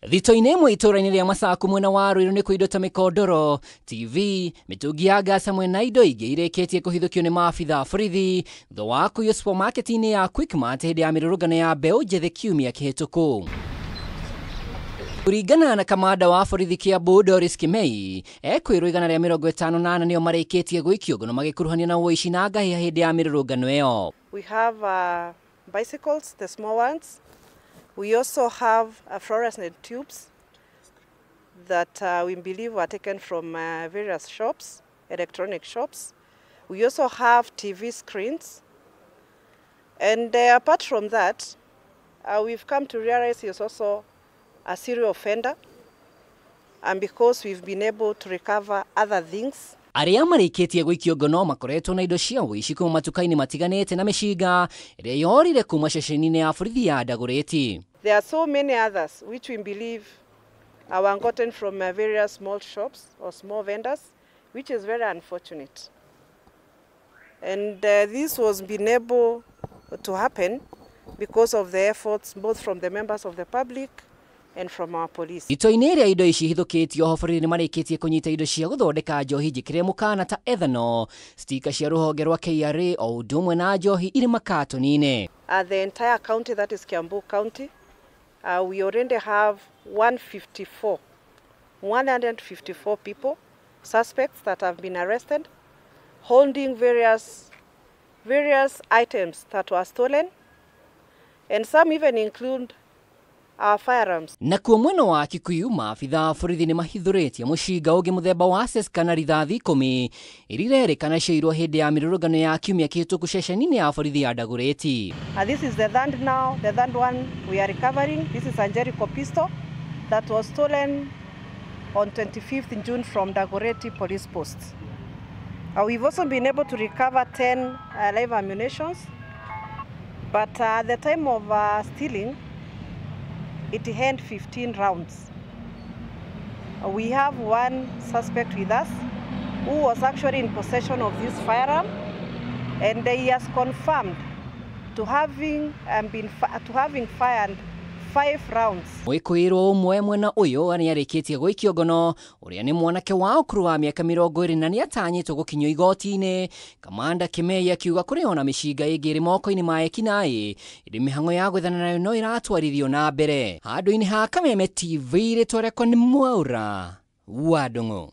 Thito-inĩ ĩmwe itũũra-inĩ rĩa Masaku mwena wa Ruiru nĩ indo ta mĩkondoro, TV, mĩtũngi ya gas hamwe na indo ingĩ irĩkĩtie kũhithũkio nĩ maabitha a borithi thutha wa kũiywo supermarket-inĩ ya Quickmart hĩndĩ ya mĩrũrũngano ya mbeũ njĩthĩ kiumia kĩhĩtũku. Kũringana na kamanda wa borithi Kiambu Doris Kimei, ekwĩrwo 154 nĩo marĩkĩtie gũikio ngono magĩkuruhanio na ũici na ngahĩha hĩndĩ ya mĩrũrũngano ĩyo. We have bicycles, the small ones. We also have fluorescent tubes that we believe were taken from various shops, electronic shops. We also have TV screens. And apart from that, we've come to realize he is also a serial offender. And because we've been able to recover other things. Arĩa marĩkĩtie gũikio ngono makoretwo na indo cia ũici kuma matuka-inĩ matiganĩte na mĩcinga ĩrĩa yorire kuma ceceni-inĩ ya borithi ya Dagoretti. There are so many others which we believe are gotten from various small shops or small vendors, which is very unfortunate. And this was been able to happen because of the efforts both from the members of the public and from our police. Ito-inĩ ĩrĩa indo ici ihithũkĩtio oho borithi nĩmarĩkĩtie kũnyita indo cia gũthondeka njohi njĩkĩre mũkana ta ethanol, stika cia rũhonge rwa KRA o ũndũ ũmwe na njohi irĩ makatoni-inĩ. The entire county, that is Kiambu County, we already have 154 people, suspects that have been arrested, holding various items that were stolen, and some even include our firearms. Nakuo mwena wa Kikuyu maabitha a borithi nĩ mahithũrĩtie mũcinga ũngĩ mũthemba wa Ceska na rithathi 10 iria irerĩkana ciairwo hĩndĩ ya mĩrũrũngano ya kiumia kĩhĩtũku ceceni-inĩ ya borithi ya Dagoretti. This is the third now, the third one we are recovering. This is a Jericho pistol that was stolen on 25th June from Dagoretti police post. We've also been able to recover 10 live ammunitions, but at the time of stealing, it had 15 rounds. We have one suspect with us who was actually in possession of this firearm, and he has confirmed to having fired 5 rounds. Mwĩkũĩrwo ũmwe mwena ũyũ nĩarĩkĩtie gũikio ngono ũrĩa nĩ mwanake wa ũkũrũ wa mĩaka 20 na nĩatanyĩtwo gũkinyio igoti-inĩ. Kamanda Kimei akiuga kũrĩ ona mĩcinga ĩngĩ ĩrĩ moko-inĩ ma ekinaĩ ĩrĩ mĩhang'o ya gwethana nayo no ĩratwarithio na mbere. Handũ-inĩ ha Kameme TV rĩtwa rĩakwa nĩ Mwaura wa Ndung'u.